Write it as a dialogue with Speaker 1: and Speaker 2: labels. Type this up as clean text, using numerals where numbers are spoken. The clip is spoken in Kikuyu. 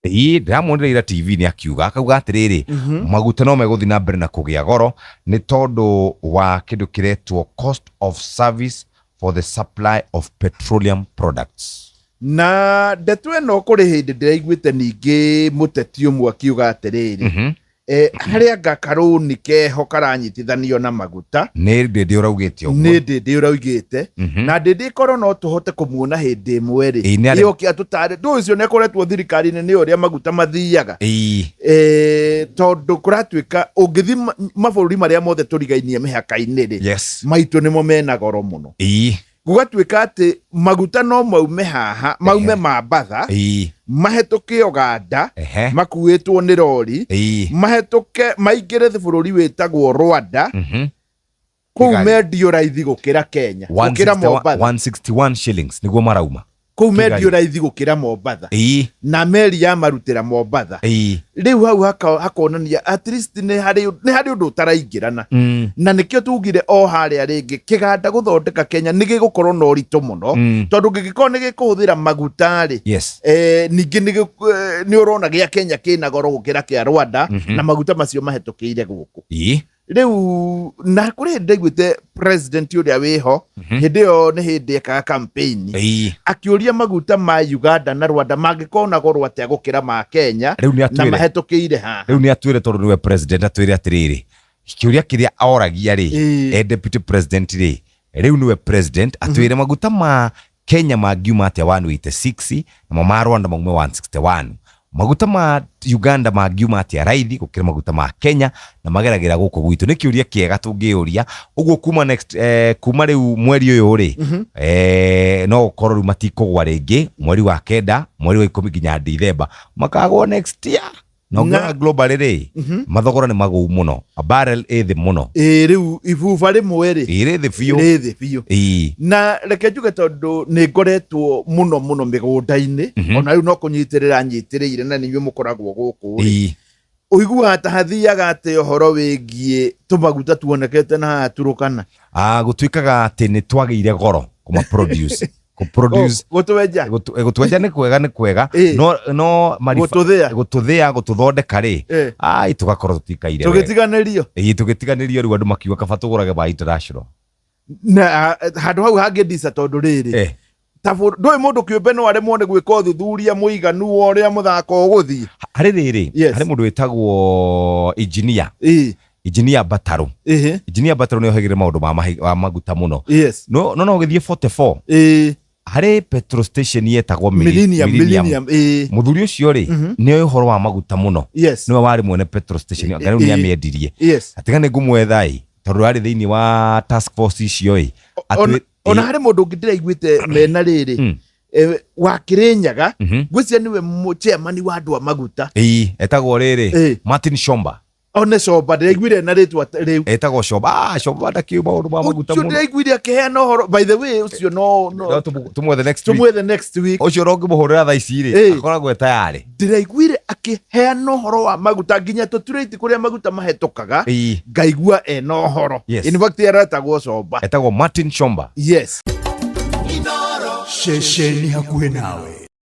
Speaker 1: Ĩĩ, ndĩramuonire ira TV-inĩ akiuga akauga atĩrĩrĩ, maguta no megũthiĩ na mbere na kũgĩa goro nĩ tondũ wa kĩndũ kĩretwo cost of service for the supply of petroleum products.
Speaker 2: Na ndeto ĩno kũrĩ hĩndĩ ndĩraiguĩte ningĩ mũteti ũmwe akiuga atĩrĩrĩ, harĩ anga karũni keho karanyitithanio na maguta.
Speaker 1: Nĩ Ndĩndĩ ũraugĩte ũguo.
Speaker 2: Nĩ Ndĩndĩ ũraugĩte. Na Ndĩndĩ korwo no tũhote kũmuona hĩndĩ ĩmwe rĩ,
Speaker 1: Ĩĩ, nĩ arĩ-
Speaker 2: ĩoke atũtare. Ndũĩ ũcio nĩ akoretwo thirikari-inĩ nĩ ũrĩa maguta mathiaga.
Speaker 1: Ĩĩ.
Speaker 2: Tondũ kũratuĩka ũngĩthiĩ mabũrũri marĩa mothe tũrigainie mĩhaka-inĩ rĩ, maitũ nĩmo mena goro mũno. Gũgatuĩka atĩ maguta no maume haha, maume Mambatha, mahetũke Uganda, makuĩtwo nĩ rori, mahetũke maingĩre bũrũri wĩtagwo Rwanda, kũu
Speaker 1: Kigali.
Speaker 2: mendio raithi gũkĩra Kenya, gũkĩra
Speaker 1: 161
Speaker 2: Mombatha.
Speaker 1: 161 shillings nĩguo marauma.
Speaker 2: Kũu mendio raithi gũkĩra Mombatha. Na meri yamarutĩra Mombatha. Rĩu hau hakonania at least nĩ harĩ ũndũ ũtaraingĩrana. Na nĩkĩo tugire o harĩa rĩngĩ kĩganda gũthondeka Kenya nĩ gĩgũkorwo na ũritũ mũno, tondũ gĩngĩkorwo nĩ gĩkũhũthĩra maguta rĩ, ningĩ nĩ ũrona gĩa Kenya kĩna goro gũkĩra kĩa Rwanda, na maguta macio mahetũkĩire gũkũ. Rĩu na kũrĩ hĩndĩ ndaiguĩte president ũrĩa wĩho, hĩndĩ ĩyo nĩ hĩndĩ ekaga campaign, akĩũria maguta ma Uganda na Rwanda mangĩkorwo na goro atĩa gũkĩra ma Kenya
Speaker 1: Rĩu nĩ
Speaker 2: na
Speaker 1: atwĩre.
Speaker 2: mahetũkĩire haha.
Speaker 1: Rĩu nĩ atwĩre tondũ nĩwe president, atwĩre atĩrĩrĩ, kĩũria kĩrĩa oragia rĩ, e deputy president rĩ, rĩu nĩwe president, atwĩre maguta ma Kenya mangiuma atĩa 186 namo ma Rwanda maume 161? Maguta ma Uganda mangiuma atĩa raithi gũkĩra maguta ma Kenya na mageragĩra gũkũ gwitũ? Nĩ kĩũria kĩega tũngĩyũria ũguo. Kuma next, kuma rĩu mweri ũyũ rĩ, no gũkorwo rĩu matikũgwa rĩngĩ mweri wa 9, mweri wa 10 nginya Dithemba, makagwo next year. Na ũngĩrora globally rĩ, mathogora nĩ magũu mũno, a barrel ĩ thĩ mũno.
Speaker 2: Ĩĩ, rĩu ibuba rĩmwe rĩ,
Speaker 1: ĩrĩ thĩ biũ.
Speaker 2: Rĩ thĩ biũ. Na reke njuge tondũ nĩ ngoretwo mũno mũno mĩgũnda-inĩ, ona rĩu no kũnyitĩrĩra nyitĩrĩire na nĩ inyuĩ mũkoragwo gũkũ rĩ, ũiguaga ta hathiaga atĩ ũhoro wĩgiĩ tũmaguta tuonekete na haha Turukana?
Speaker 1: Ah, gũtuĩkaga atĩ nĩ twagĩire goro kũma produce, kũ produce.
Speaker 2: Gũtwenja.
Speaker 1: Gũtwenja nĩ kwega, nĩ kwega. No
Speaker 2: Gũtũthĩa.
Speaker 1: Gũtũthĩa, gũtũthondeka rĩ, ai, tũgakorwo tũtikaire wega.
Speaker 2: Tũgĩtiganĩrio.
Speaker 1: Ĩĩ, tũgĩtiganĩrio. Rĩu andũ makiuga kaba tũgũrage ma international.
Speaker 2: Na handũ hau hangĩndica tondũ rĩrĩ, ta ndũĩ mũndũ kĩũmbe no aremwo nĩ gwĩka ũthuthuria mũiganu wa ũrĩa mũthako ũgũthiĩ.
Speaker 1: Harĩ rĩrĩ, harĩ mũndũ wĩtagwo engineer, engineer Batarũ. Engineer Batarũ nĩ ohĩgĩrĩre maũndũ ma maguta mũno. No no no ũgĩthiĩ 44, harĩ petrol station yetagwo
Speaker 2: Millennium.
Speaker 1: Millennium.
Speaker 2: Millennium, ĩĩ.
Speaker 1: Mũthuri ũcio rĩ, nĩ oĩ ũhoro wa maguta mũno. Nĩwe warĩ mwene petrol station, anga rĩu nĩ amĩendirie. Atiga nĩ ngũmwetha ĩ, tondũ arĩ thĩinĩ wa task force icio ĩ.
Speaker 2: Ona harĩ mũndũ ũngĩ ndĩraiguĩte mena rĩrĩ, wa Kĩrĩnyaga, ngwĩciria nĩwe chairman wa andũ a maguta.
Speaker 1: Ĩĩ, etagwo rĩrĩ, Martin Shomba.
Speaker 2: One Comba, ndĩraiguire na rĩtwa rĩu.
Speaker 1: Etagwo Comba. Ah, Comba ndakĩũĩ maũndũ ma maguta
Speaker 2: ũcio
Speaker 1: mũno.
Speaker 2: Ndĩraiguire akĩheana ũhoro, by the way, ũcio no
Speaker 1: no No tũmwethe next week.
Speaker 2: Tũmwethe next week.
Speaker 1: Ũcio no ũngĩmũhũrĩra thaa ici rĩ, akoragwo e tayarĩ.
Speaker 2: Ndĩraiguire akĩheana ũhoro wa maguta nginya tũturĩti kũrĩa maguta mahetũkaga, ngaigua ena ũhoro. In fact, aretagwo Comba.
Speaker 1: Etagwo Martin Shomba.
Speaker 2: Yes.
Speaker 3: Ceceni hakuhĩ nawe.